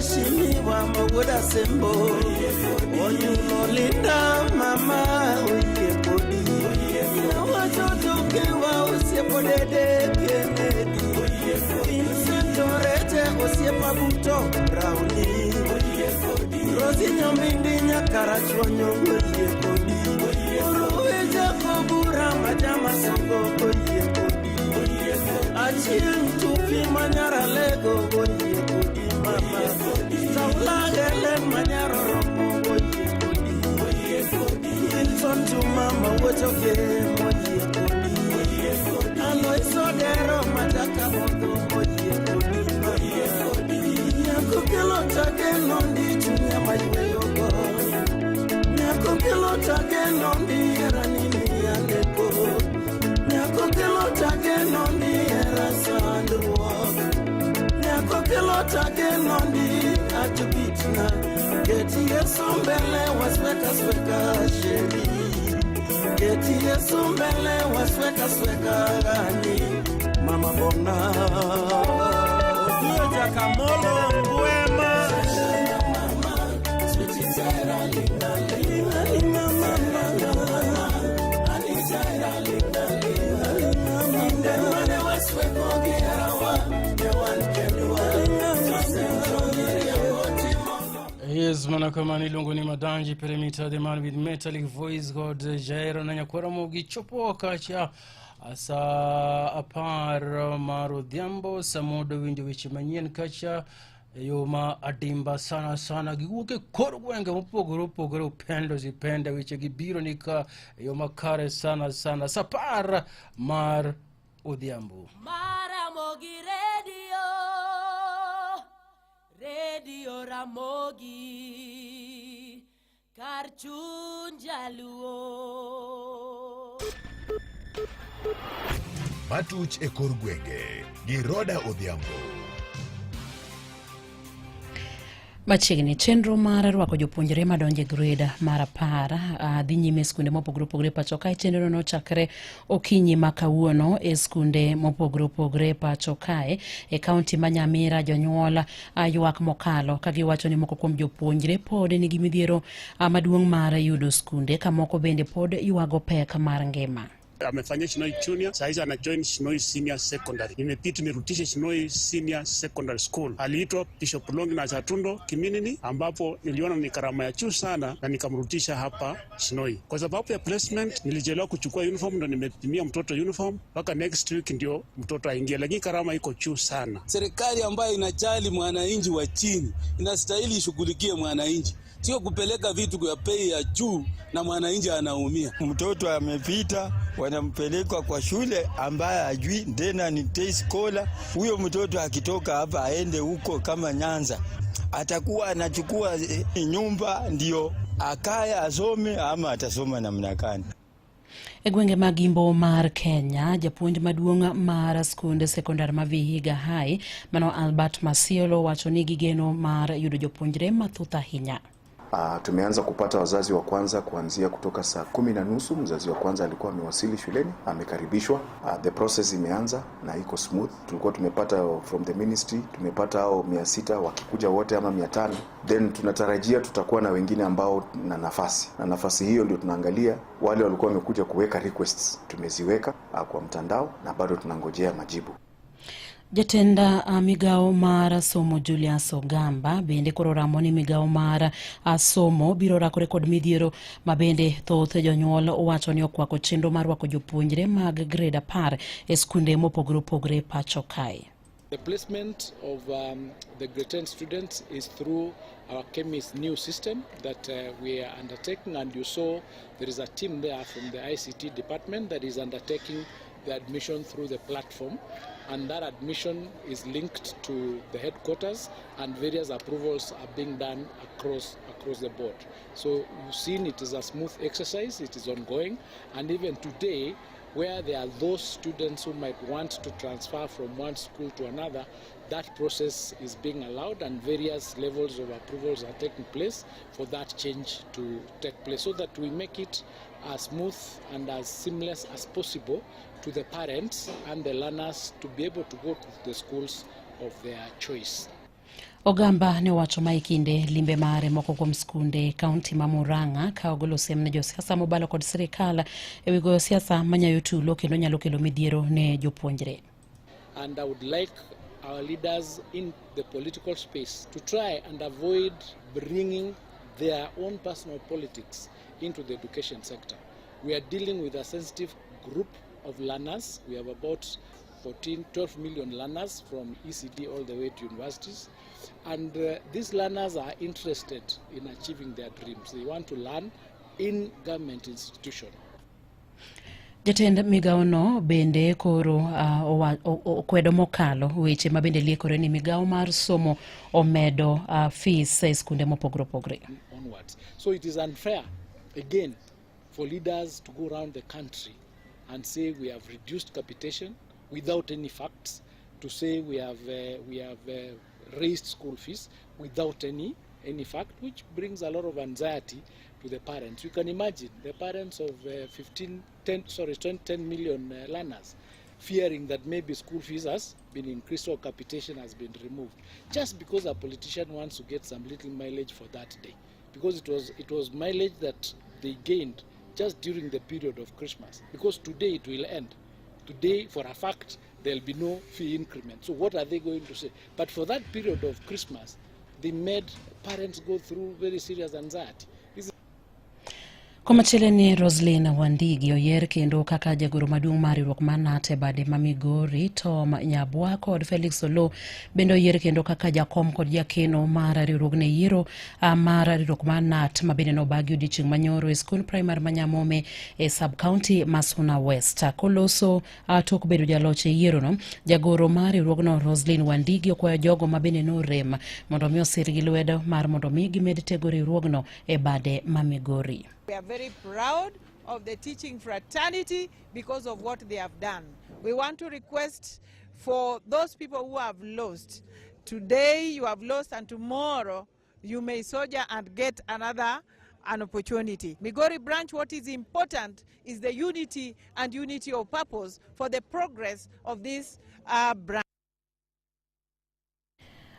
Mheshimiwa Mawuoda Sembo Onyulo Linda mama oyie kodi. Awacho jokewa osiepo Dede Kennedy Vincent Oreche osiepa Buto Brownie Rosi Nyomindi Nyakarachuonyo oyie kodi. Orowe Jakobura Majama Songo oyie kodi. Achieng' Tupi Manyaralego oyie kodi mama. Saulagele Manyaroromo oyie kodi. Wilson Juma Mawuochoge oyie kodi. Alois Odero Majakabodho oyie kodi. Nyako kelo tageno ndi chunya mayweyogo. Nyako kelo tageno ndi hera nini aleko. Nyako kelo tageno ndi hera sandruok. Nyako kelo tageno ndi atubitna. Keti Yesu mbele wasweka sweka chérie. Keti Yesu mbele wasweka sweka gani. Mama bona. Oduo Jakamolo Ngwema. Mama, sweet Zaira linga linga linga mama. Ani Zaira linga linga linga mama. Mane wasweko giherawa ne wan kendwa. Yes, mana iluongo ni Madanji Perimeter, the man with metallic voice, God Jairo na nyakwara mogi chopo kacha sa 10 mar odhiambo samodo winjo weche manyien kacha e yo ma adimba sana sana giwuok e kor gwenge mopogore opogore upendo zipende weche gibiro ni ka e yo makare sana sana sa 10 mar odhiambo. Maramogi Radio, Radio Ramogi, kar chuny jaluo. Matuch e kor gwenge gi Roda Odhiambo. Machiegni chenro mar rwako jopuonjre madonjo e grade mar 10 dhi nyime e skunde mopogore opogore pacho kae. Chenro nochakre okinyi ma kawuono e skunde mopogore opogore pacho kae. E kaunti ma Nyamira, jonyuol ywak mokalo ka giwacho ni moko kuom jopuonjre pod nigi midhiero maduong' mar yudo skunde ka moko bende pod ywago pek mar ngima. Amefanyia Shinoi Junior, saa hizi ana join Shinoi Senior Secondary. Imebidi nirudishe Shinoi Senior Secondary School. Aliitwa Bishop Longinus Atundo Kiminini, ambapo niliona ni gharama ya juu sana na nikamrudisha hapa Shinoi. Kwa sababu ya placement nilichelewa kuchukua uniform, ndo nimepimia mtoto uniform mpaka next week ndio mtoto aingie, lakini gharama iko juu sana. Serikali ambayo inajali mwananchi wa chini inastahili ishughulikie mwananchi, sio kupeleka vitu kwa bei ya juu na mwananchi anaumia. Mtoto amepita, wanampeleka kwa shule ambaye hajui tena, ni day scholar. Huyo mtoto akitoka hapa aende huko kama Nyanza, atakuwa anachukua nyumba ndio akaye asome ama atasoma namna gani? E gwenge mag Imbo mar Kenya, japuonj maduong' mar skund sekondar ma Vihiga High, mano Albert Masiolo, wacho ni gigeno mar yudo jopuonjre mathoth ahinya. Tumeanza kupata wazazi wa kwanza kuanzia kutoka saa 10:30. Mzazi wa kwanza alikuwa amewasili shuleni, amekaribishwa. The process imeanza na iko smooth. Tulikuwa tumepata from the ministry, tumepata hao 600 wakikuja wote ama 500, then tunatarajia tutakuwa na wengine ambao na nafasi hiyo ndio tunaangalia wale walikuwa wamekuja kuweka requests, tumeziweka kwa mtandao na bado tunangojea majibu. Jatend migawo mar somo Julius Ogamba bende koro ramo ni migawo mar somo biro rakore kod midhiero ma bende thoth jonyuol wacho ni okwako chenro mar rwako jopuonjre mag grade 10 e skunde mopogore opogore pacho kae. The placement of the grade 10 students is through our KEMIS new system that we are undertaking, and you saw there is a team there from the ICT department that is undertaking the admission through the platform, and that admission is linked to the headquarters, and various approvals are being done across the board. So you've seen it is a smooth exercise, it is ongoing, and even today, where there are those students who might want to transfer from one school to another, that process is being allowed and various levels of approvals are taking place for that change to take place, so that we make it as smooth and as seamless as possible to the parents and the learners to be able to go to the schools of their choice. Ogamba ne owacho ma e kinde limbe mare moko kuom skunde e kaunti ma Murang'a ka ogolo siem ne josiasa mobalo kod sirikal e wi goyo siasa manyayo tulo kendo nyalo kelo midhiero ne jopuonjre. And I would like our leaders in the political space to try and avoid bringing their own personal politics into the education sector. We are dealing with a sensitive group of learners. We have about 14, 12 million learners from ECD all the way to universities. And these learners are interested in achieving their dreams. They want to learn in government institution. Jatend migawono bende koro okwedo mokalo weche ma bende liekore ni migawo mar somo omedo fees e skunde mopogore opogore. Onwards. So it is unfair, again, for leaders to go around the country and say we have reduced capitation without any facts, to say we have raised school fees without any fact, which brings a lot of anxiety to the parents. You can imagine the parents of 15, 10, sorry, 10, 10 million learners fearing that maybe school fees has been increased or capitation has been removed, just because a politician wants to get some little mileage for that day. Because it was mileage that they gained just during the period of Christmas. Because today it will end. Today, for a fact, there'll be no fee increment. So what are they going to say? But for that period of Christmas, they made parents go through very serious anxiety. This Komachielo ni Roslyn Wandigi oyier kendo kaka jagoro maduong' mar riwruok mar KNUT e bade ma Migori. Tom Nyabwa kod Felix Oloo bende oyier kendo kaka jakom kod jakeno mar riwruogno e yiero mar riwruok mar KNUT ma bende nobagi odiochieng' manyoro e skund primary ma Nyamome e sub county ma Suna West. Koloso tok bedo jaloch e yierono, jagoro mar riwruogno Roslyn Wandigi okwayo jogo ma bende norem mondo mi osir gi lwedo mar mondo mi gimed tego riwruogno e bade ma Migori. We are very proud of the teaching fraternity because of what they have done. We want to request for those people who have lost. Today you have lost, and tomorrow you may soldier and get another an opportunity. Migori branch, what is important is the unity and unity of purpose for the progress of this branch.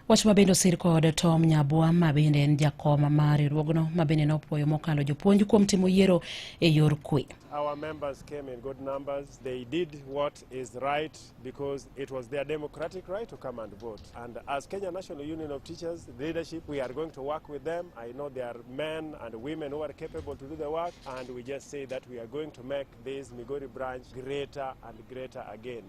Wach ma bende osir kod Tom Nyabwa ma bende en jakom mar riwruogno ma bende nopuoyo mokalo jopuonj kuom timo yiero e yor kwe. Our members came in good numbers. They did what is right because it was their democratic right to come and vote. And as Kenya National Union of Teachers leadership, we are going to work with them. I know there are men and women who are capable to do the work, and we just say that we are going to make this Migori branch greater and greater again.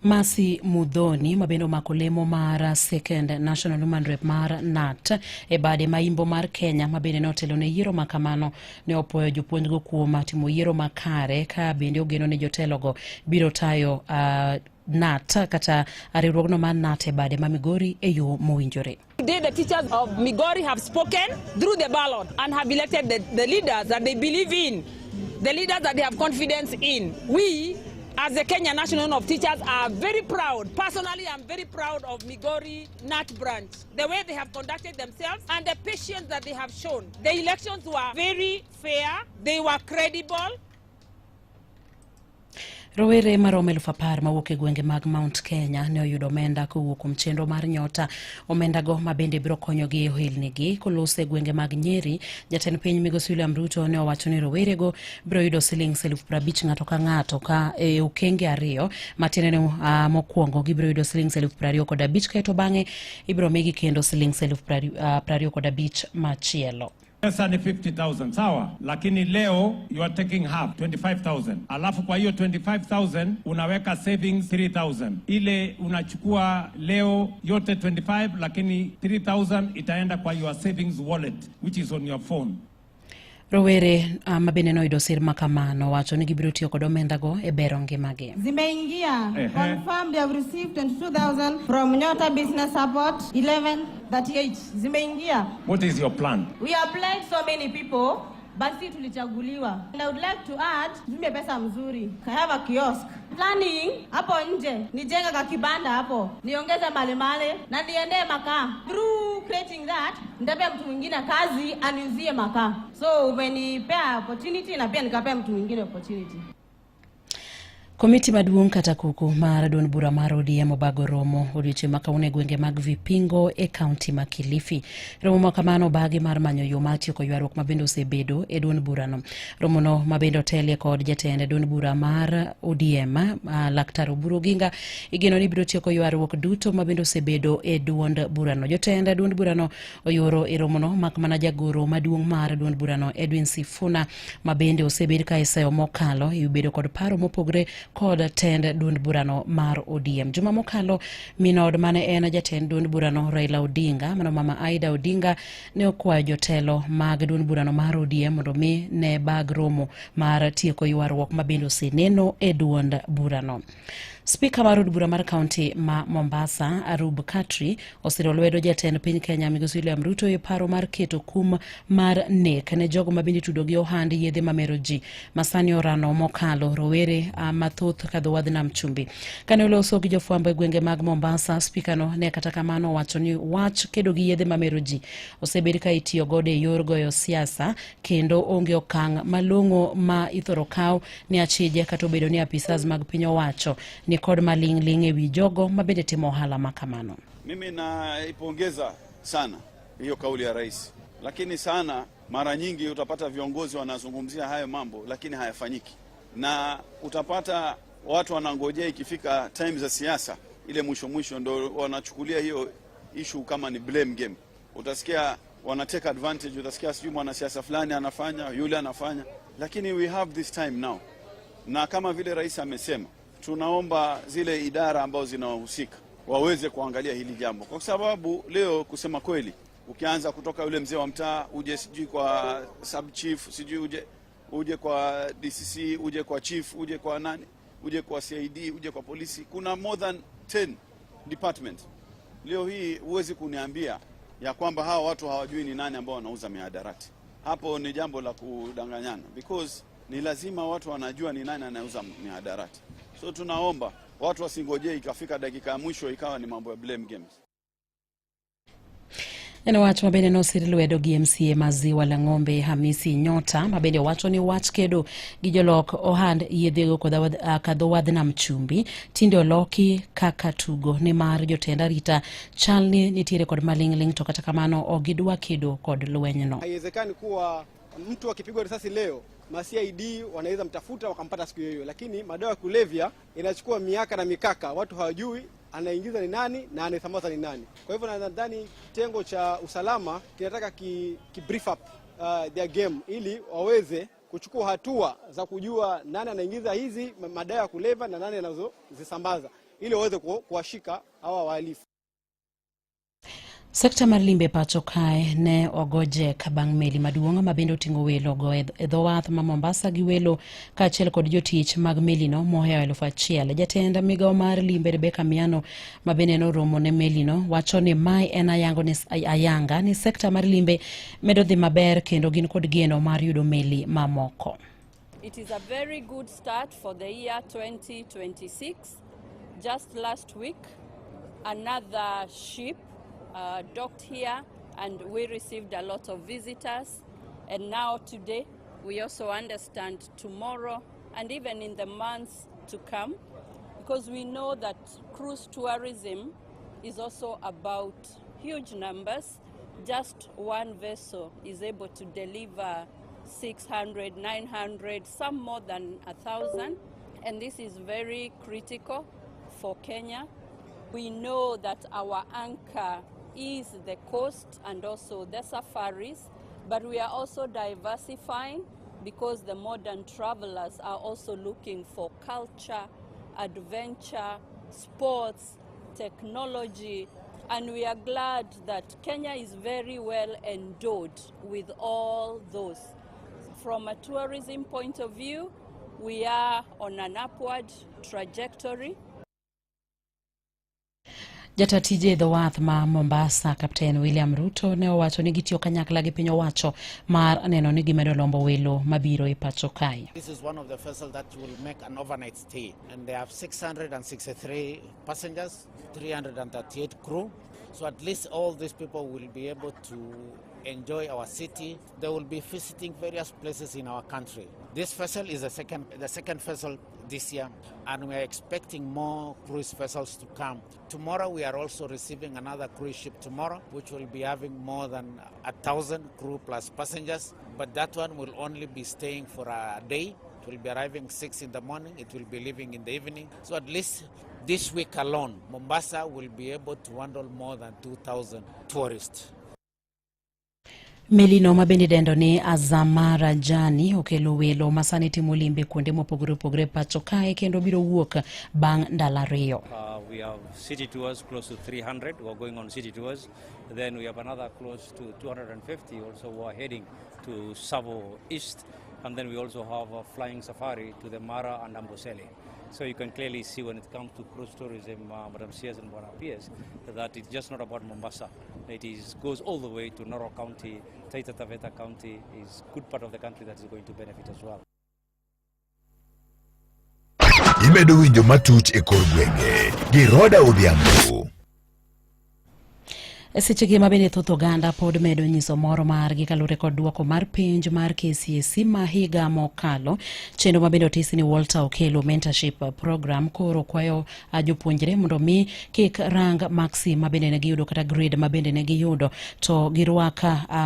Masi Mudhoni ma bende omako lemo mar Second National Woman Rep mar KNUT e bade ma imbo mar Kenya ma bende notelo ne yiero ma kamano ne opuoyo jopuonjgo kuom timo yiero makare ka bende ogeno ni jotelogo biro tayo KNUT kata riwruogno mar KNUT e bade ma Migori e yo mowinjore. Today, the teachers of Migori have spoken through the ballot and have elected the leaders that they believe in, the leaders that they have confidence in. We, as the Kenya National Union of Teachers, are very proud. Personally, I'm very proud of Migori KNUT branch, the way they have conducted themselves and the patience that they have shown. The elections were very fair, they were credible. Rowere maromo 10,000 mawuok e gwenge mag Mount Kenya ne oyudo omenda kowuok kuom chenro mar Nyota. Omendago ma bende biro konyogi e ohelnigi kolos e gwenge mag Nyeri. Jatend piny migosi William Ruto ne owacho ni rowerego biro yudo siling 50,000 ng'ato ka ng'ato ka e okenge ariyo matiende ni mokwongo gibiro yudo siling 25,000 kaeto bang'e ibiro migi kendo siling 25,000 machielo. Pesa ni 50,000 sawa, lakini leo you are taking half 25,000, alafu kwa hiyo 25,000 unaweka savings 3,000. Ile unachukua leo yote 25, lakini 3,000 itaenda kwa your savings wallet which is on your phone. Rowere ma bende noyudo sir makamano wacho ni gibiro tiyo kod omendago e bero ngimagi. Zimeingia. Ehe. Confirmed they have received 22,000 from Nyota Business Support 1138. Zimeingia. What is your plan? We applied so many people basi tulichaguliwa. And I would like to add, tumie pesa mzuri. I have a kiosk. Planning hapo nje nijenga kakibanda hapo, niongeze malemale na niendee makaa. Through creating that, nitapea mtu mwingine kazi aniuzie makaa. So umenipea opportunity na pia nikapea mtu mwingine opportunity. Komiti maduong' kata kuku mar duond bura mar ODM obago romo odiochieng' ma kawuono e gwenge mag Vipingo e kaunti ma Kilifi. Romo ma kamano obagi mar manyo yo mar tieko ywaruok ma bende osebedo e duond burano. Romono ma bende otelie kod jatend duond bura mar ODM Laktar Oburu Oginga igeno ni biro tieko ywaruok duto ma bende osebedo e duond burano. Jotend duond burano oyoro e romono mak mana jagoro maduong' mar duond burano Edwin Sifuna ma bende osebed ka iseyo mokalo e bedo kod paro mopogre kod tend duond burano mar ODM. Juma mokalo minod mane en jatend duond burano Raila Odinga mano mama Aida Odinga ne okwayo jotelo mag duond burano mar ODM mondo mi ne bag romo mar tieko ywaruok ma bende oseneno e duond burano. Spika mar od bura mar kaunti ma Mombasa, Arub Khatri, osiro lwedo jatend piny Kenya Migosi William Ruto e paro mar keto kum mar nek ne jogo ma bende itudo gi ohand yedhe mamero ji masani orano mokalo rowere mathoth kadho wadh nam chumbi. Kane oloso gi jofwambo e gwenge mag Mombasa, spikano ne kata kamano owacho ni wach kedo gi yedhe mamero ji osebed ka itiyo godo e yor goyo siasa kendo onge okang' malong'o ma ithoro kaw ne achije kata obedo ni apisas mag piny owacho ni kod maling'ling' e wi jogo ma bende timo ohala ma kamano. Mimi naipongeza sana hiyo kauli ya rais, lakini sana mara nyingi utapata viongozi wanazungumzia hayo mambo lakini hayafanyiki, na utapata watu wanangojea ikifika time za siasa ile mwisho mwisho ndo wanachukulia hiyo issue kama ni blame game. Utasikia wana take advantage, utasikia sijui mwanasiasa fulani anafanya, yule anafanya, lakini we have this time now, na kama vile rais amesema, tunaomba zile idara ambazo zinahusika waweze kuangalia hili jambo, kwa sababu leo kusema kweli, ukianza kutoka yule mzee wa mtaa uje sijui kwa sub chief, sijui uje kwa DCC, uje kwa chief, uje kwa nani, uje kwa CID, uje kwa polisi, kuna more than 10 department. Leo hii huwezi kuniambia ya kwamba hawa watu hawajui ni nani ambao wanauza mihadarati. Hapo ni jambo la kudanganyana, because ni lazima watu wanajua ni nani anauza mihadarati. So tunaomba watu wasingojee ikafika dakika ya mwisho ikawa ni mambo ya blame games. En wach ma bende nosir lwedo gi MCA ma Ziwa la Ng'ombe Hamisi Nyota ma bende wacho ni wach kedo gi jolok ohand yedhego kadho wadh nam chumbi tinde oloki kaka tugo nimar jotend arita chal ni nitiere kod maling'ling' to kata kamano ok gidwa kedo kod lwenyno. Haiwezekani kuwa mtu akipigwa risasi leo ma CID wanaweza mtafuta wakampata siku hiyo, lakini madawa ya kulevya inachukua miaka na mikaka, watu hawajui anaingiza ni nani na anasambaza ni nani. Kwa hivyo nadhani kitengo cha usalama kinataka ki brief up their game ili waweze kuchukua hatua za kujua nani anaingiza hizi madawa ya kulevya na nani anazozisambaza ili waweze kuwashika hawa wahalifu. Sekta mar limbe pacho kae ne ogo jek bang' meli maduong' ma bende oting'o welo go e dho wath ma Mombasa gi welo kaachiel kod jotich mag melino mohewo 1000. Jatend migawo mar limbe Rebecca Miano ma bende noromo ne melino wacho ni mae en ayanga ni sekta mar limbe medo dhi maber kendo gin kod geno mar yudo meli mamoko. It is a very good start for the year 2026. Just last week, another ship docked here and we received a lot of visitors. And now today, we also understand tomorrow and even in the months to come, because we know that cruise tourism is also about huge numbers. Just one vessel is able to deliver 600, 900, some more than 1,000. And this is very critical for Kenya. We know that our anchor is the coast and also the safaris, but we are also diversifying because the modern travelers are also looking for culture, adventure, sports, technology, and we are glad that Kenya is very well endowed with all those. From a tourism point of view, we are on an upward trajectory. Jata tije e dho wath ma Mombasa, Kapten William Ruto ne owacho ni gitiyo kanyakla gi piny owacho mar neno ni gimedo lombo welo mabiro e pacho kae. This is one of the vessels that will make an overnight stay, and they have 663 passengers, 338 crew. So at least all these people will be able to enjoy our city. They will be visiting various places in our country. This vessel is the second vessel this year, and we are expecting more cruise vessels to come. Tomorrow we are also receiving another cruise ship tomorrow, which will be having more than 1,000 crew plus passengers, but that one will only be staying for a day. It will be arriving 6 in the morning, it will be leaving in the evening. So at least this week alone, Mombasa will be able to handle more than 2,000 tourists. Melino mabende idendo ni Azamara Jani okelo welo masani timo limbe kuonde mopogore opogore pacho kae kendo biro wuok bang' ndalo 2. We have city tours close to 300 who are going on city tours. Then we have another close to 250 also who are heading to Savo East. And then we also have a flying safari to the Mara and Amboseli. So you can clearly see when it comes to cruise tourism, Madam CS and Bwana PS, that it's just not about Mombasa. It goes all the way to Narok County, Taita Taveta County is good part of the country that is going to benefit as well. Imedo winjo matuch e kor gwenge gi Roda Odhiambo. Sechegi mabende thoth oganda pod medo nyiso mor margi kaluwore kod duoko mar penj mar KCSE ma higa mokalo. Chenro mabende otisi ni Walter Okello Mentorship Program koro kwayo jopuonjre mondo mi kik rang maksi mabende ne giyudo kata grade mabende ne giyudo to girwak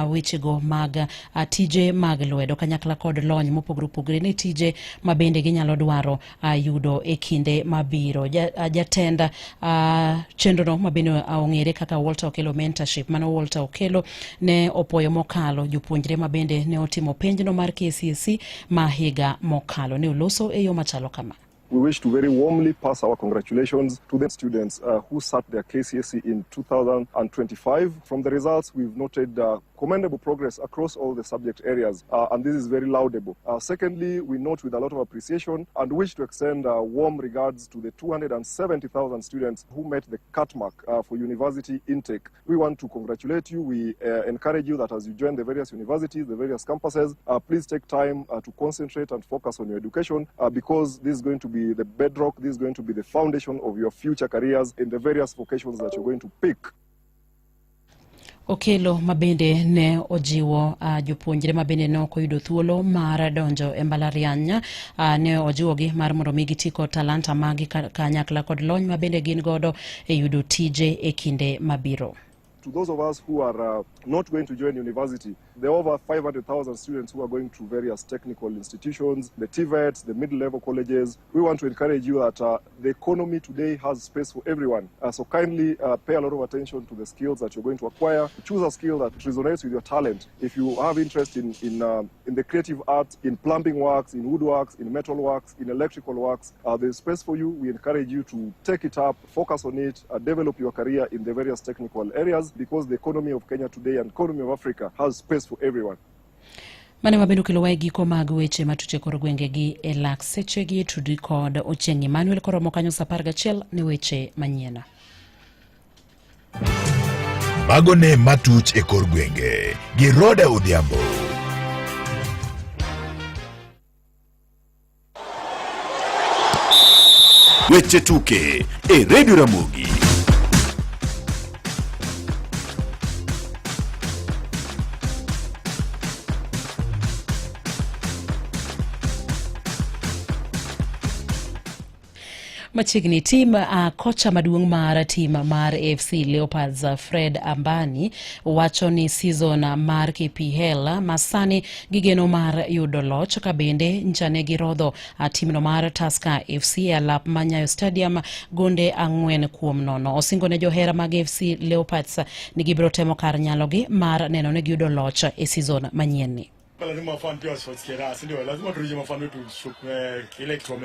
wechego mag tije mag lwedo kanyakla kod lony mopogore opogore ne tije mabende ginyalo dwaro yudo e kinde mabiro. Jatend chenrono mabende ong'ere kaka Walter Okello Mentorship mano Walter Okello ne opoyo mokalo jopuonjre mabende ne otimo penjno mar KCSE ma higa mokalo ne oloso e yo machalo kama. We wish to very warmly pass our congratulations to the students who sat their KCSE in 2025. From the results, we've noted commendable progress across all the subject areas, and this is very laudable. Secondly, we note with a lot of appreciation and wish to extend warm regards to the 270,000 students who met the cut mark for university intake. We want to congratulate you. We encourage you that as you join the various universities, the various campuses, please take time to concentrate and focus on your education, because this is going to be the bedrock, this is going to be the foundation of your future careers in the various vocations that you're going to pick. Okello mabende ne ojiwo jopuonjre mabende ne ok oyudo thuolo mar donjo e mbalariany ne ojiwogi mar mondo mi giti kod talanta magi kanyakla kod lony mabende gin godo e yudo tije e kinde mabiro. To those of us who are not going to join university, there are over 500,000 students who are going to various technical institutions, the TVETs, the middle-level colleges. We want to encourage you that the economy today has space for everyone. So kindly pay a lot of attention to the skills that you're going to acquire. Choose a skill that resonates with your talent. If you have interest in the creative arts, in plumbing works, in woodworks, in metal works, in electrical works, there's space for you. We encourage you to take it up, focus on it, develop your career in the various technical areas, because the economy of Kenya today and economy of Africa has space for everyone. Mane wabedo kelo wae giko mag weche matuche kor gwenge gi e lak sechegi tudi kod Ochieng' Emmanuel koromo kanyo saa 11 ne weche manyien. Mago ne matuch e kor gwenge gi Roda Odhiambo. Weche tuke e Radio Ramogi. Machiegni tim kocha maduong' mar tim mar AFC Leopards Fred Ambani wacho ni season mar KPL masani gigeno mar yudo loch ka bende nchane girodho timno mar Tusker FC e alap ma Nyayo Stadium gonde 4-0. Osingo ne johera mag AFC Leopards ni gibiro temo kar nyalogi mar neno ni giyudo loch e season manyien ni. Lazima wafan pia wasikie raha, si ndio? Lazima turudishe mafan wetu kile kitu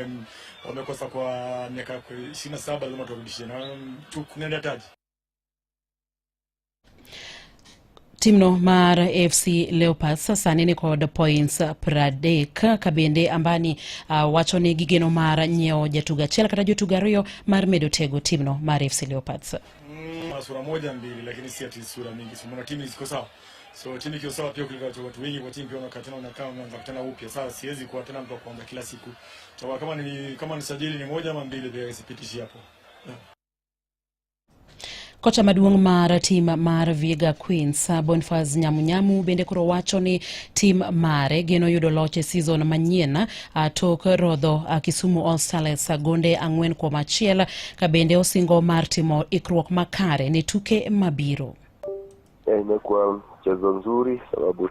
wamekosa kwa miaka 27, lazima turudishe na tunaenda taji. Timno mar AFC Leopards sani ni kod points 30 kabende Ambani wacho ni gigeno mar nyiewo jatugo achiel kata jotugo ariyo mar medo tego timno mar AFC Leopards. Sura moja mbili, lakini si ati sura mingi. So, timu ziko sawa. So timu ikiwa sawa pia kulika watu wengi kwa timu pia unakaa unakaa unaanza tena upya. Sasa siwezi kuwa tena mtu wa kuanza kila siku. So, kama ni sajili ni moja ama mbili pia sipitishi hapo. Yeah. Kocha maduong' mar tim mar Vihiga Queens, Boniface Nyamunyamu bende koro wacho ni tim mare geno yudo loch e season manyien tok rodho Kisumu All Starlets gonde 4-1 ka bende osingo mar timo ikruok makare ne tuke mabiro. Imekuwa mchezo nzuri sababu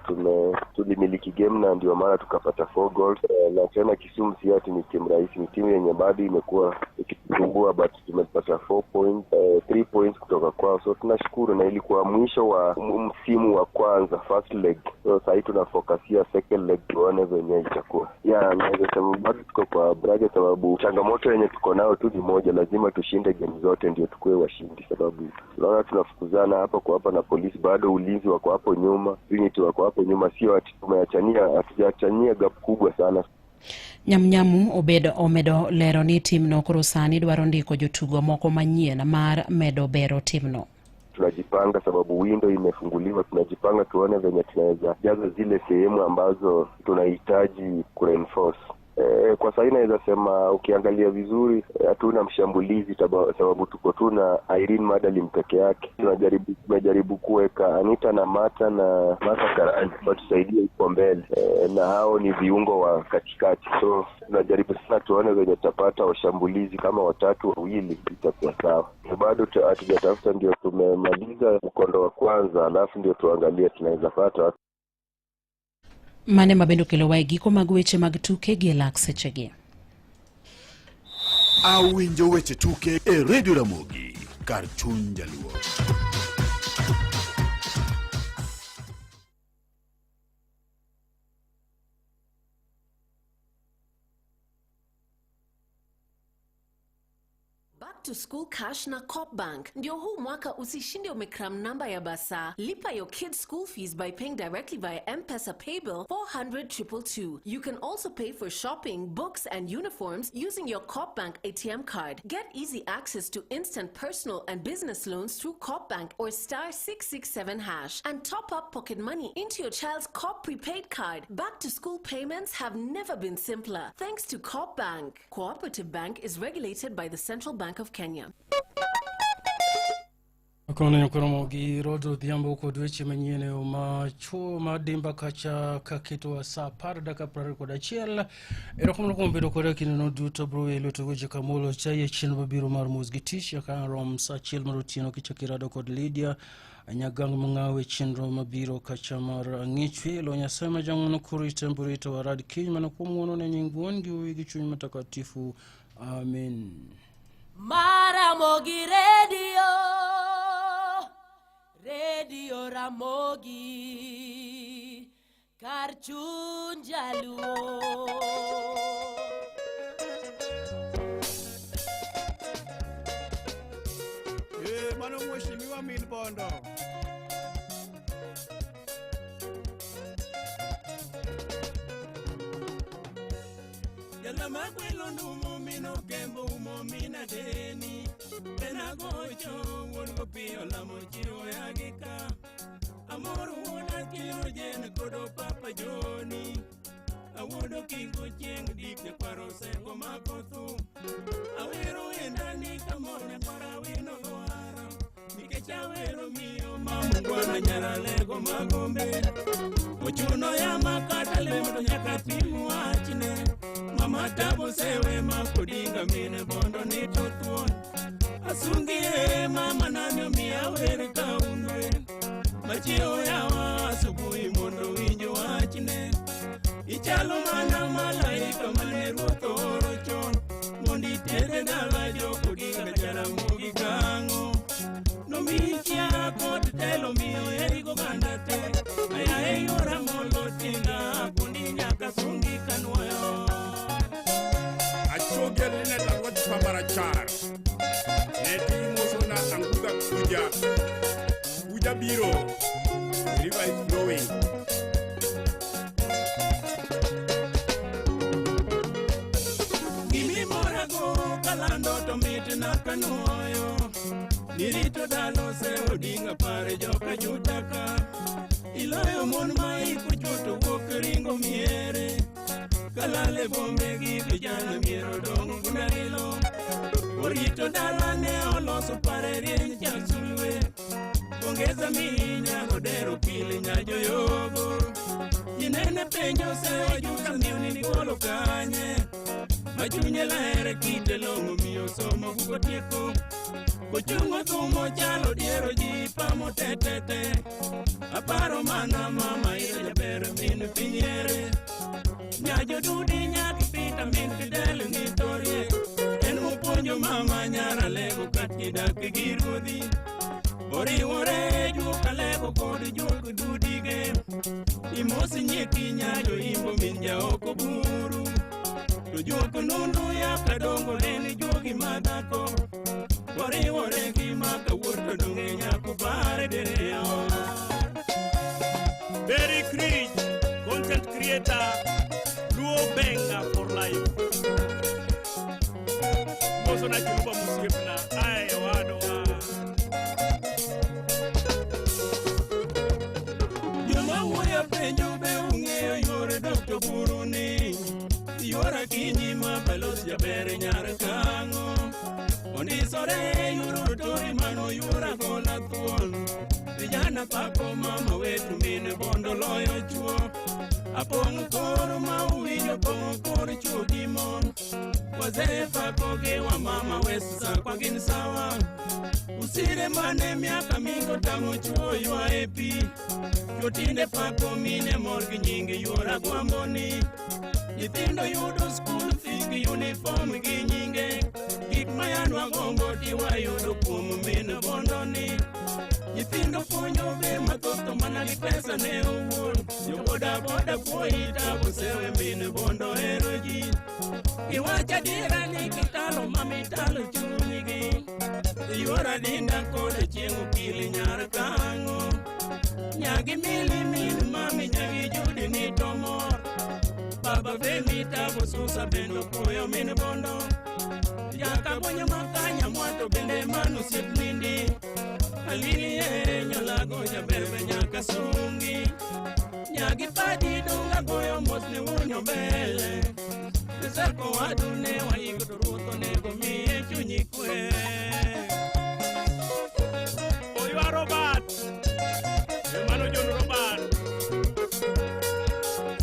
tulimiliki game na ndio maana tukapata 4 goals. Na tena Kisumu si ati ni timu rahisi, ni timu yenye bado imekuwa ikitusumbua, but tumepata 4 points, 3 points kutoka kwao, so tunashukuru. Na ilikuwa mwisho wa msimu wa kwanza, first leg, so sasa tunafokasia second leg tuone venye itakuwa. Naweza sema bado tuko kwa bracket sababu changamoto yenye tuko nayo tu ni moja, lazima tushinde game zote ndio tukue washindi, sababu tunaona tunafukuzana hapa kwa hapa na polisi, bado ulinzi wako hapo nyuma, unit wako hapo nyuma, sio ati tumeachania, hatujaachania gap kubwa sana. Nyamnyamu obedo omedo lero ni timno koro sani dwaro ndiko jotugo moko manyien mar medo bero timno. Tunajipanga sababu window imefunguliwa, tunajipanga tuone venye tunaweza jaza zile sehemu ambazo tunahitaji kureinforce. Kwa sasa naweza sema ukiangalia vizuri hatuna mshambulizi sababu tuko tu na Irene Madeline peke yake. Tunajaribu kuweka Anita na Mata na Martha Karani watusaidie huko mbele, na hao ni viungo wa katikati, so tunajaribu sana tuone venye tutapata washambulizi kama watatu wawili, itakuwa sawa. Bado hatujatafuta, ndio tumemaliza mkondo wa kwanza, alafu ndio tuangalie tunaweza pata. Mane mabende okelowa e giko mag weche mag tuke gi e lak sechegi. Awinjo weche tuke e Radio Ramogi kar chuny jaluo. Back to school cash na Co-op Bank. Ndio huu mwaka usishinde umecram namba ya bursar. Lipa your kids' school fees by paying directly via M-Pesa Paybill 400 222. You can also pay for shopping, books and uniforms using your Co-op Bank ATM card. Get easy access to instant personal and business loans through Co-op Bank or *667# and top up pocket money into your child's Co-op prepaid card. Back to school payments have never been simpler thanks to Co-op Bank. Cooperative Bank is regulated by the Central Bank of Kenya. Kono nyakoromo gi Rodo Odhiambo kod weche manyien e yo machuo madimba kacha kaketowa sa 10:21. Erokamano kuom bedo koda kindeno duto. Bro welo to weche kamolo chai e chenro mabiro mar mos gi tich nyaka rom sa 1 mar otieno kichako irado kod Lydia Nyagang' Mang'aw e chenro mabiro kacha mar ng'ich welo. Nyasaye ma jang'wono korite mborito warad kiny mana kuom ng'wono ne nying wuon gi wuowi gi chuny matakatifu. Amen. Maramogi Radio, Radio Ramogi, kar chuny jaluo. Eh, mano mheshimiwa min Bondo. Jala magwelo ndumo mino kembo umo mina deni. Tena gocho wuon go piyo lamo chiwo yagi ka. Amor wuona kiyo jen kodo papa Joni. Awuodo kingo chieng' dik nyakwaro sego mako thum. Awero wendani kamor nyakwara wino dwaro. Nikech awero miyo mamungwana nyaralego magombe. Ochuno yama kata lemo to nyaka tim wachne. Mama tabo sewe makodinga mine bondo ni to thuon. Asungie mama nani omiya wer kaunwe. Machiewo yawa asubuhi mondo winj wachne. Ichalo mana malaika mane ruoth ooro chon. Mondo itere dala jokodinga Jaramogi kang'o. Nomiyi chia kod telo miyo heri goganda te. Aya e yora molo tinga kundi nyaka sungi kanwoyo. Achoge Linet Aluoch Pamarachar. Ne timosona anguga kuja. Kuja biro. The river is flowing. Gimimorago kalando to mitna kanuoyo. Nirito dalo se odinga pare joka jutaka. Iloyo mon ma iko to wuok ringo miere. Kalale bombe gi vijana miero dong' gundailo. Orito dala ne oloso pare. Nyare rieny cha sulwe. Ongeza minya godero pile nyajoyogo. Jinene penjo sewajuka miuni nigolo kanye. Machunye ler kite long'o miyo somo bugo tieko. Kochungo thumo chalo diero ji pamo tetete. Aparo mana mama iro jaber min pinyere. Nyajo dudi nyaki pita min Fidel ng'itorie. En mopuonjo mama nyara lego kati dak gi ruodhi. Oriwore juok alego kod juok dudige. Imosi nyieki nyajo imbo min jaoko buru. To juok nundu ya kadongo en juogi madhako. Oriwore gi maka wuor to donge nyako pare dere. Berry Creech, content creator, Luo Benga for life. Moso na chiluba musiepna, ae wadwa. Joma wuoyo penjo be ung'eyo yore Dr. Buruni. Yora kinyi ma balos jaber nyar kang'o. Ondisore yuro tori mano yura gola thuon. Vijana pako mama wetu mine bondo loyo chuo. Apong' koro ma uwinjo pong'o kor chuo gi mon. Wazee pako gi wamama wesu sakwa gin sawa. Usire mane miaka mingo tang'o chuo ywaye pi. Jotinde pako mine mor gi nying yuora gwamboni. Nyithindo yudo school fees gi uniform gi nyinge. Gik ma yanwa gombo tiwayudo kuom min bondoni. Nyithindo puonjo be mathoth to mana gi pesa ne owuon. Jo boda boda puoyi tabo sewe min bondo hero ji. Giwacho adiera ni kitalo mamitalo chunygi. Yuora dinda kod chieng' okili nyar kang'o. Nyagi mili min mami nyagi judi ni to mor. Baba Femi tabo susa bendo puoyo min bondo. Jaka bonyo makanya mwato bende mano osiep nindi. Alini e nyolago jaber be nyaka sungi. Nyagi padi dunga goyo mos ne wunyo bele. Sako wadu ne waiko to ruoth onego miye chunyi kwe. Oywa Robert, Emmanuel John Robert.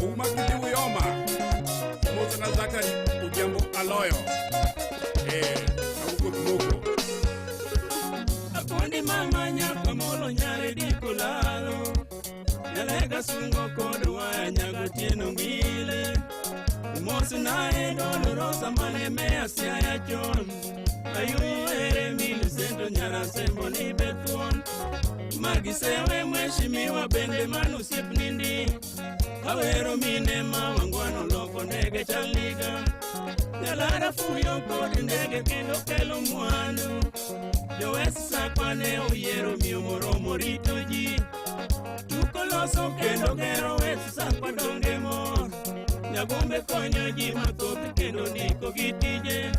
Uma kidi uyoma, Mosa na Zakari Odhiambo Aloyo. Awuoth moko. Apondi mama nyaka molo nyare diko lalo. Nyalega sungo kod waya nyago tieno ngile. Mos nae dolorosa mane mea siaya chon. Ayuere Millicent nyara sembo ni bethuon. Magisewe mheshimiwa bende mano osiep nindi. Awero mine ma wangwano loko ndege chaliga. Nyalara fuyo kod ndege kendo kelo mwandu. Jowes sakwa ne oyiero miyo moromo rito ji. Tuko loso kendo gero wes sakwa donge mor. Nyagombe konyo ji mathoth kendo ndiko gi tije.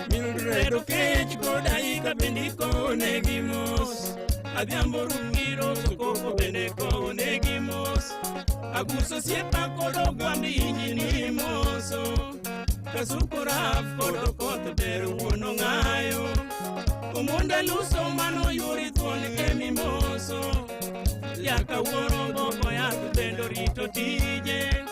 Mildred Okech kod Aika bende ikonegi mos. Adhiambo Rungiro to koko bende konegi mos. Aguso osiepa kod ogwambi inji ni moso. Kasuku Raf kod Okoth ber wuon ong'ayo. Omonda luso mano yuri thuon emimoso. Yaka wuoro boko yath bende rito tije.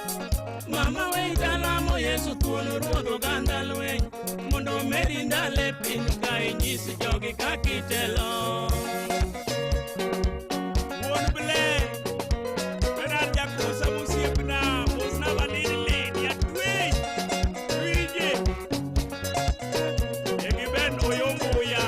Mama wei dalamo Yesu thuon ruodh oganda lweny. Mondo omedi ndalo e piny ka inyis jogi kaka itelo. Wuon Ble, Bernard Jakusa mosiepna, mosna Vanilli, Nyatwech, Winje, e gi Ben Oyombuya.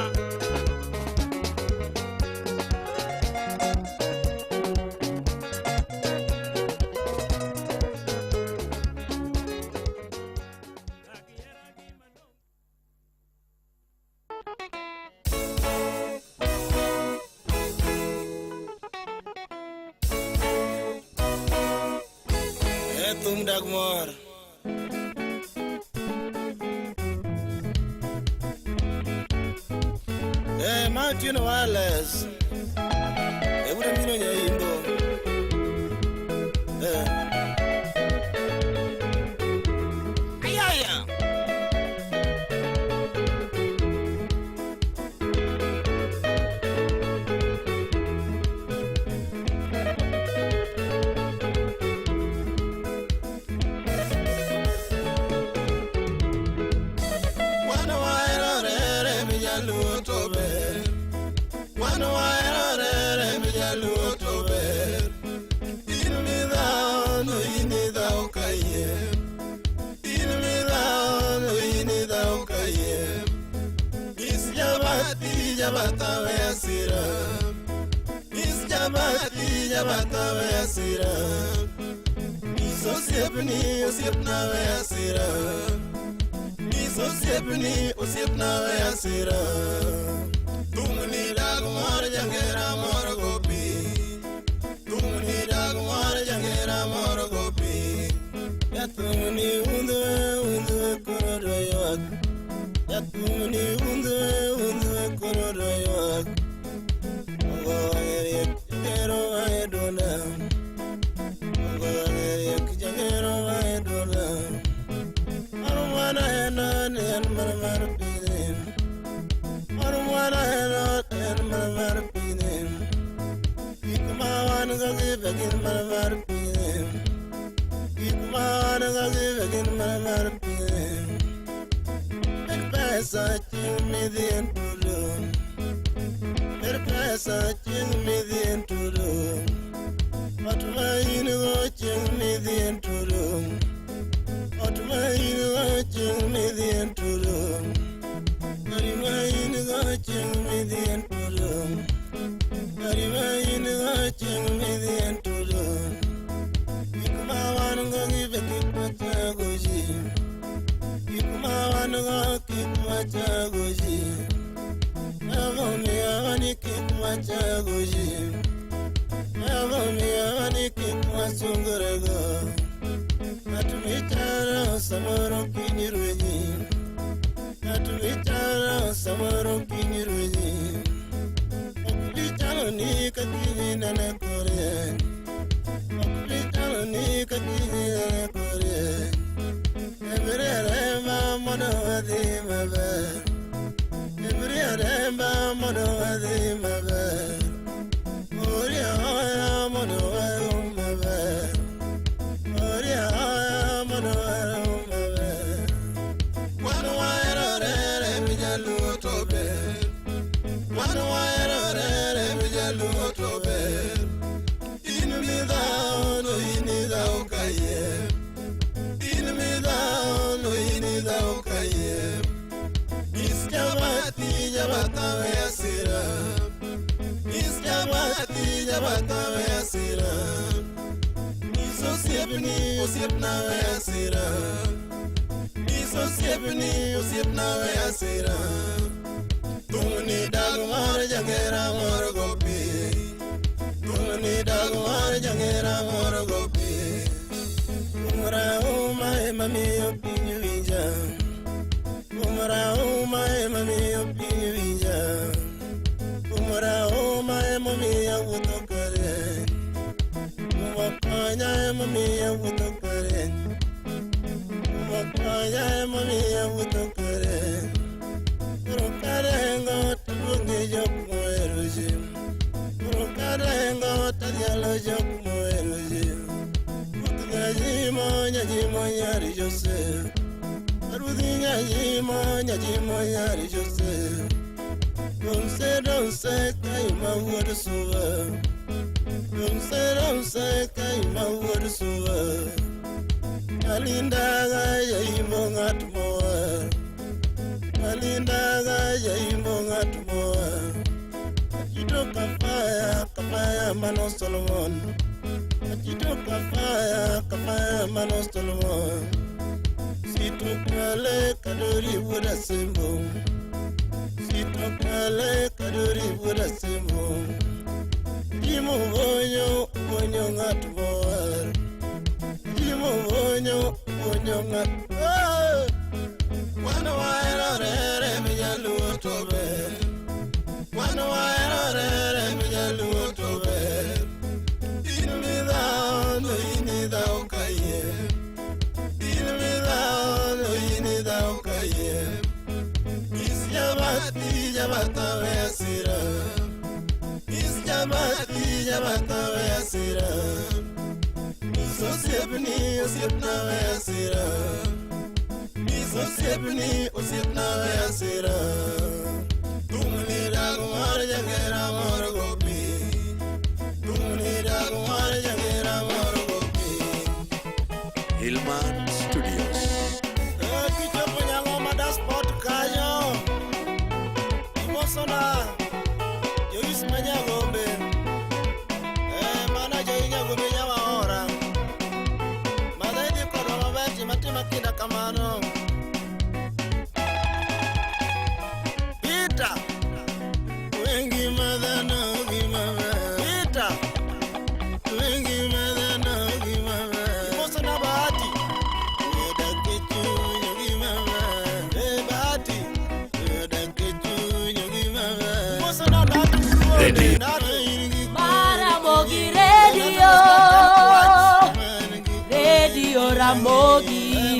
Thum dag mor. Ma Otieno Wireless. Ura mino nyaimbo. Ayaya. jabatha we asira. Nyis osiepni osiepna we asira. Nyis osiepni osiepna we asira. Thumni dag mor jangera mor go pi. Thumni dag mor jangera mor go pi. Jathumni undwe undwe koro dwa ywak. Jathumni undwe undwe koro dwa ywak. Ongo wang'e riek jangero wang'e duonda. Ongo wang'e riek jangero wang'e duonda. Mar mwana en en mana mar pinyni. Mar mwana en en mana mar pinyni. Gik ma wan go gi be gin mana mar pinyni. Gik ma wan go gi be gin mana mar pinyni. Ber pesa chieng' midhi en tulo. Ber pesa chieng' midhi en tulo. Ot ma in go chieng' midhi en tulo. Ot ma in go chieng' midhi en tulo. Gari ma in go chieng' midhi en tulo. Gari ma in go chieng' midhi en tulo. Gik ma wan go gi be kik wachago ji. Gik ma wan go kik wachago ji. Emomiyo ni kik wachago ji. Emomiyo ni kik wasungorego. Ng'at micharo samoro kiny rwenyi. Ng'at micharo samoro kiny rwenyi. Ok bi chalo ni ka kiny nene kore. Ok bi chalo ni ka kiny nene kore. Ebri aremba mondo wadhi maber. Ebri aremba mondo wadhi maber. Ori ahoya mondo warom maber. Ori ahoya mondo warom maber. Wan wahero rere mijaluo to ber. Wan wahero rere mijaluo to ber. In midhawo no in idhawo kayiem. In midhawo no in idhawo kayiem. Nyis jabathi jabatha we asira. Nyis jabathi jabatha we asira. Nyis osiepni osiepna we asira. Nyis osiepni osiepna we asira. Thumni dag mar jangera mor go pi. Thumni dag mar jangera mor go pi. Umra ema miyo piny winja. Umra ema miyo piny winja. Umra ema miyo awuotho kare. Uma konya ema miyo awuotho kare. Uma konya ema miyo awuotho kare. Koro karengo taluonge jok mohero ji. Koro karengo tadhialo jok mohero ji. Ruoth nyajimo nyajimo nyari Joseph. Ruoth nyajimo nyajimo nyari Joseph. Donse donse kaima wuod suba. Donse donse kaima wuod suba. Alindaga jaimbo ng'at mowar. Alindaga jaimbo ng'at mowar. Achito kafaya kafaya mano Solomon. Achito kafaya kafaya mano Solomon. Sitokale kadori wuod Asembo. Sitokale kadori wuod Asembo. Jimo bonyo bonyo ng'at mowar. Jimo bonyo bonyo ng'at. Ah! Wan wahero rere mijaluo to ber. Wan wahero rere mijaluo to ber. In midhawo no in idhawo kayiem. In midhawo no in idhawo kayiem. Nyis jabathi jabatha we asira. Nyis jabathi jabatha we asira. Nyis osiepni osiepna we asira. Nyis osiepni osiepna we asira. Thumni dag mar jangera mor go pi. Thumni dag mar jangera mor go pi. Hillman Studios. Kichopo Nyang'oma Dasport kanyo, imosona Joyce Manyagombe, manager. Ushindi. Ramogi Radio, Radio Ramogi,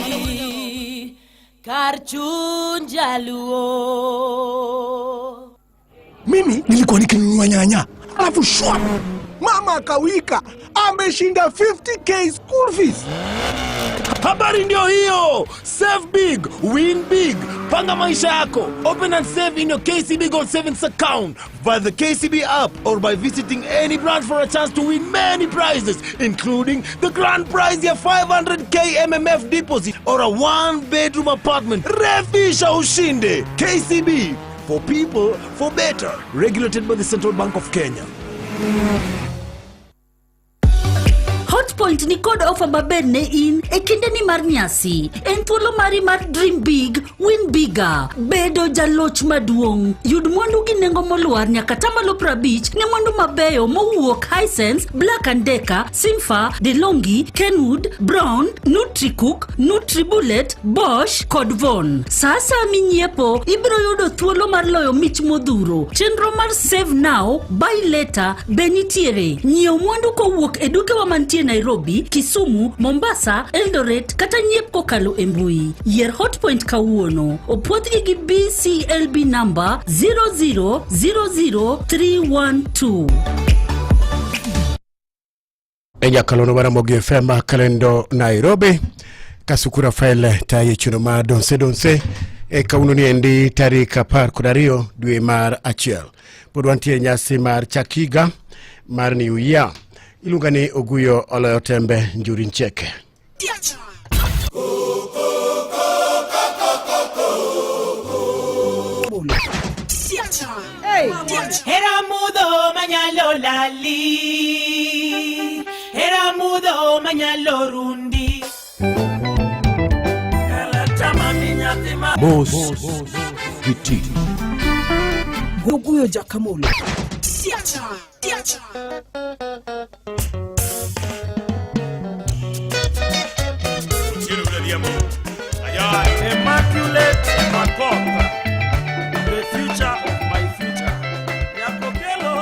kar chuny jaluo. Mimi nilikuwa nikinunua nyanya, alafu shwa, mama akawika, ameshinda 50K school fees. Habari ndio hiyo. Save big, win big. Panga maisha yako. Open and save in your KCB Gold Savings account via the KCB app or by visiting any branch for a chance to win many prizes, including the grand prize ya 500K MMF deposit or a one bedroom apartment. Refisha ushinde. KCB, for people, for better. Regulated by the Central Bank of Kenya. Hotpoint ni kod ofa maber ne in e kindeni mar nyasi. En thuolo mari mar dream big, win bigger. Bedo jaloch maduong'. Yud mwandu gi nengo molwar nyaka tamalo 50 ne mwandu mabeyo mowuok Hisense, Black and Decker, Simfa, De'Longhi, Kenwood, Brown, Nutricook, Nutribullet, Bosch kod Von. Sa asaya minyiepo, ibiro yudo thuolo mar loyo mich modhuro. Chenro mar Save Now, Buy Later be nitiere. Nyiew mwandu kowuok e dukewa mantie Nairobi, Kisumu, Mombasa, Eldoret kata nyiep kokalo e mbui. Yier Hotpoint kawuono. Opwodhgi gi BCLB number 0000312. E nyakalono mar Ramogi FM Kalendo Nairobi. Kasuku Rafael taye chuno mar donse donse e kawuono ni endi tarik 12 dwe mar achiel. Pod wantie e nyasi mar chak higa mar New Year. Iluonga ni Oguyo Oloyo Tembe Njuri Ncheke. Hera mudho manyalo lali, hera mudho manyalo rundi. Mos gi ti. Oguyo Jakamolo. Immaculate Makoth, the future of my future. Nyakokelo.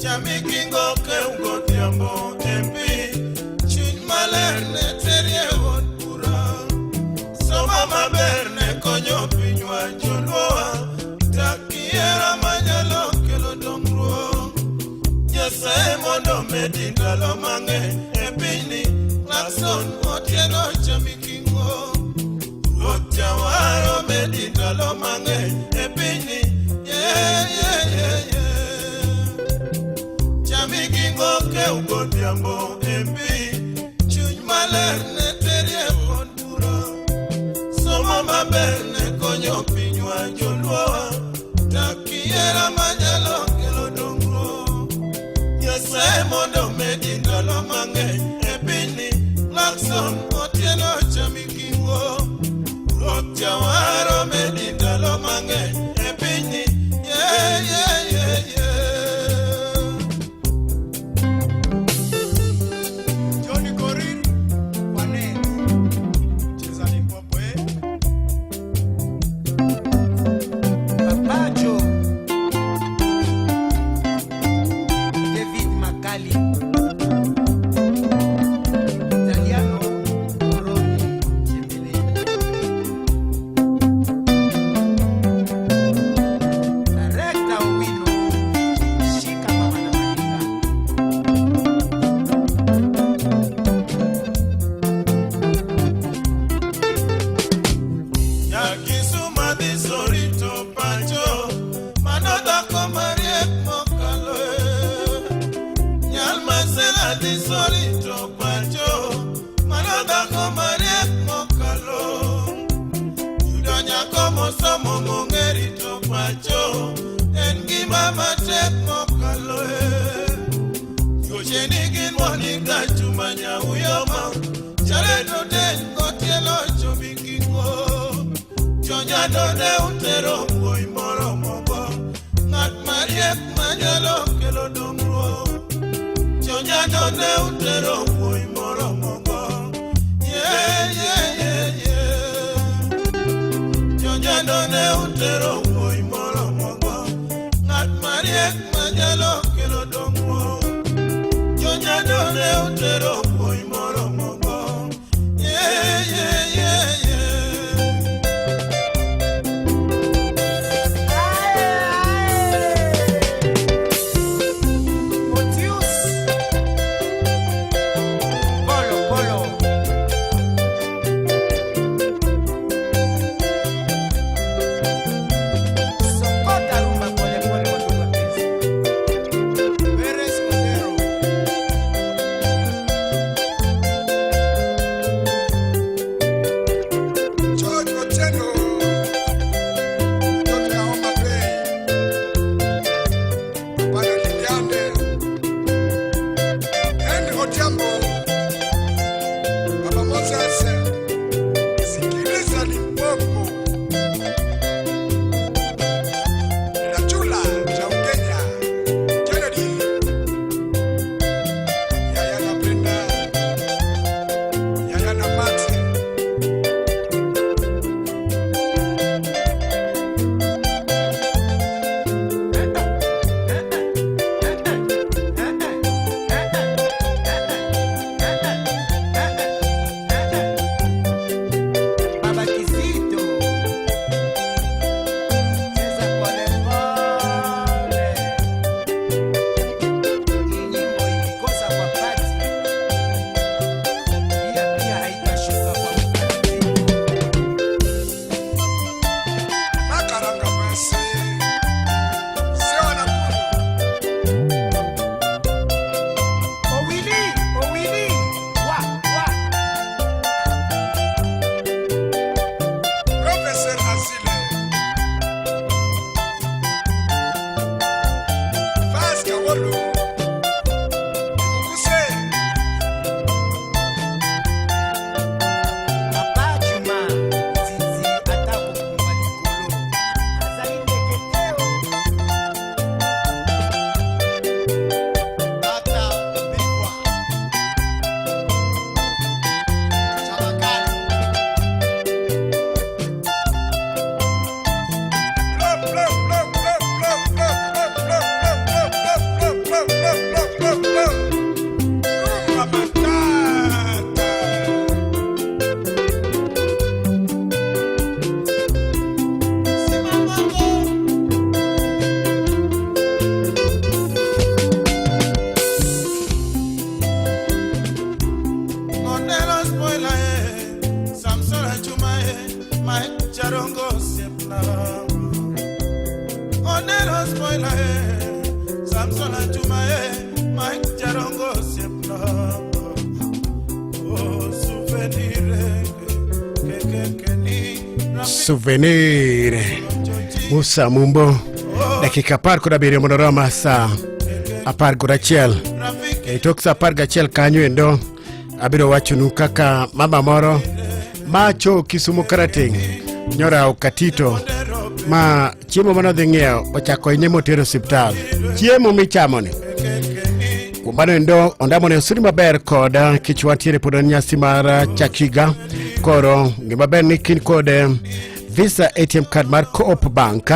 Chamikingo keugo dhiambo MP chuny maler ne terie od bura soma maber ne konyo pinywa joluowa tak kiera manyalo kelo dongruok Nyasaye mondo medi ndalo mang'eny e pinyni Lakson Otieno Chamikingo Ruoth Jawaro medi ndalo mang'eny e pinyni yeah, yeah, yeah, yeah. Chamigingo keugo dhiambo MP chuny maler ne terie od bura somo maber ne konyo pinywa joluowa tak kiera manyalo kelo dongruok Nyasaye mondo medi ndalo mang'eny e pinyni Lakson Otieno Chamikingo Ruoth Jawaro medi ndalo mang'eny e pinyni yeah, yeah, yeah, yeah. Johnny Korir, Wanet, cheza Limpopo, eh? Papacho David Makali Italiano Moroni Chembele Director Owino Shika Mama na Mandinga Nyakisuma dhi Sorito pacho, mano dhako mariek mokalo e. Nyal Masela dhi Sorito pacho, mano dhako mariek mokalo. Yudo nyako mosomo mong'e rito pacho, en gima matek mokalo e. Yuoche nigi Monica Chuma Nyauyoma, chale to Jonyando ne utero wuoyi moromogo, ng'at mariek manyalo kelo dongruok. Jonyando ne utero wuoyi moromogo, yeah, yeah, yeah, yeah. Jonyando ne utero wuoyi moromogo, ng'at mariek manyalo kelo dongruok. Jonyando ne utero wuoyi moromogo, yeah, yeah, yeah, yeah. Motius Polo Polo Sokota rumba pole pole wandugu wapenzi. Perez Odero. George Otieno. Mtoto ya Homa Bay. Bwana Liliane. Henry Otiambo. Baba Moses. Sikiliza Limpopo. Rachula cha Ugenya. Kennedy. Yaya na Brenda. Yaya na Martin. Baba Kizito Cheza pole pole. Hii nyimbo ikikosa kwa pati pia pia haitashuka kwa Makaranga basi. Sio wanakuru. Owili, Owili, wa wa. Professor Asile. Fas Kawolu. Mkuse. Papa Juma, Zizi atako kumba likolo. Azali ndeke te o. Tata Bigwa. Chabakali. Plop, plop, plop, plop, plop, plop, plop, plop, plop, plop, plop, plop, plop, plop, plop, plop. Rumba matata. Mondelo spoiler, eh. Samson Achuma, eh. Mike Charongo Sepna. Mondelo spoiler, eh. Samson Achuma, eh. Mike Charongo Sepna. Oh, souvenir, eh, ke, ke, ke, ni. Souvenir Musa Mumbo dakika 17 mondo oroma sa 11. E tok sa 11 kanyo endo abiro wachonu kaka mama moro macho Kisumu Karateng' nyorawo katito ma chiemo manodhi ng'iewo ochako hinye motero osiptal chiemo michamoni. Kuom mano endo ondamo ne osuri maber kod kech wantiere pod en nyasi mar chak higa. Koro gima ber ni kin kod Visa ATM card mar Co-op Bank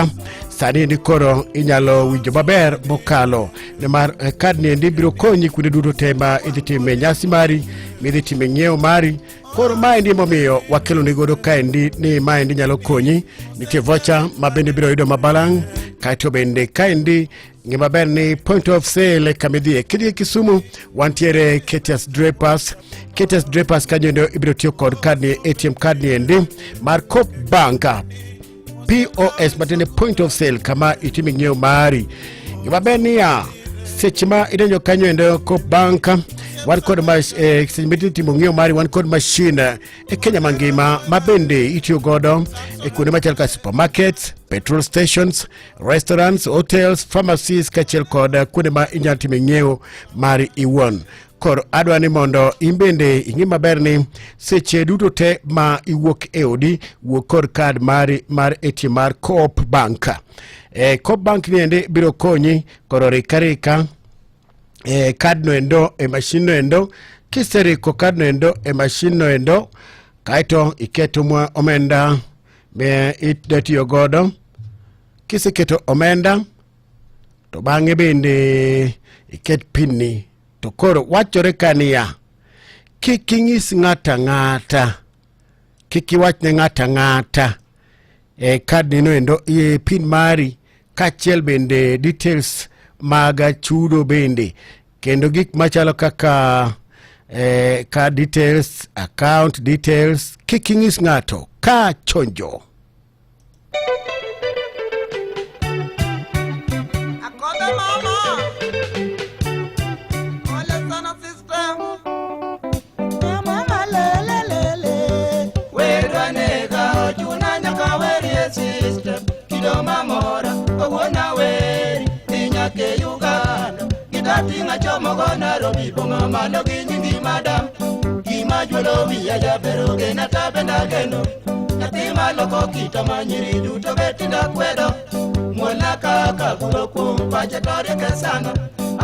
sani endi koro inyalo winjo maber mokalo nimar kad ni endi biro konyi kuonde duto te ma idhi time nyasi mari midhi time ng'iewo mari. Koro maendi emomiyo wakeloni godo kaendi ni maendi nyalo konyi. Nitie vocha ma bende ibiro yudo mabalang' kaeto bende kaendi ng'e maber ni point of sale kamidhiye kidhi Kisumu wantiere Ketias Drapers. Ketias Drapers kanyo endo ibiro tiyo kod kad ni ATM card ni endi mar Co-op Bank POS matiende point of sale kama itime ng'iewo mari. Gima ber niya seche ma idonjo kanyo endo Co-op Bank wan kod seche ma itimo ng'iewo mari wan kod machine e Kenya mangima ma bende itiyo godo e kuonde machalo kaka supermarkets, petrol stations, restaurants, hotels, pharmacies kaachiel kod kuonde ma inyalo time ng'iewo mari iwuon. Koro adwa ni mondo in bende ing'e maber ni seche duto te ma iwuok e odi, wuog kod kad mari mar ATM mar Coop Bank. E, Coop Bank ni ende biro konyi koro rika rika e, kad no endo e mashin no endo kiseriko kad no endo e mashin no endo kaeto iketo mwa omenda me idwa tiyo godo kiseketo omenda to bang'e bende iket pin ni to koro wachore ka niya kik inyis ng'ato ang'ata kik iwach ne ng'ato ang'ata e kad ni noendo e pin mari kaachiel bende details mag chudo bende kendo gik machalo kaka eh, card details account details kik inyis ng'ato ka chonjo Akodha mama. Pole sana sister. Mama lele lele. Werwa nega ochuna nyaka werie system kido mamora owuona weri dhi nyaka e Uganda gitating'a chomogo Nairobi boma malo gi nyingi madam gima juolo wiya jaber ogena tabenda geno nyathi maloko kita ma nyiri duto betinda kwedo muola kaka gulo kuom pache to rieke sana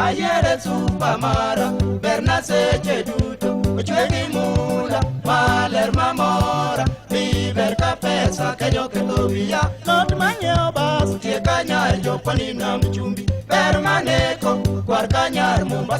ayiere supa mara berna seche duto ochwe gi mula maler mamora bi ber ka pesa kenyo ketho wiya not manyiewo bas tie ka nyar jopani nam chumbi ber maneko kwar ka nyar Mombasa.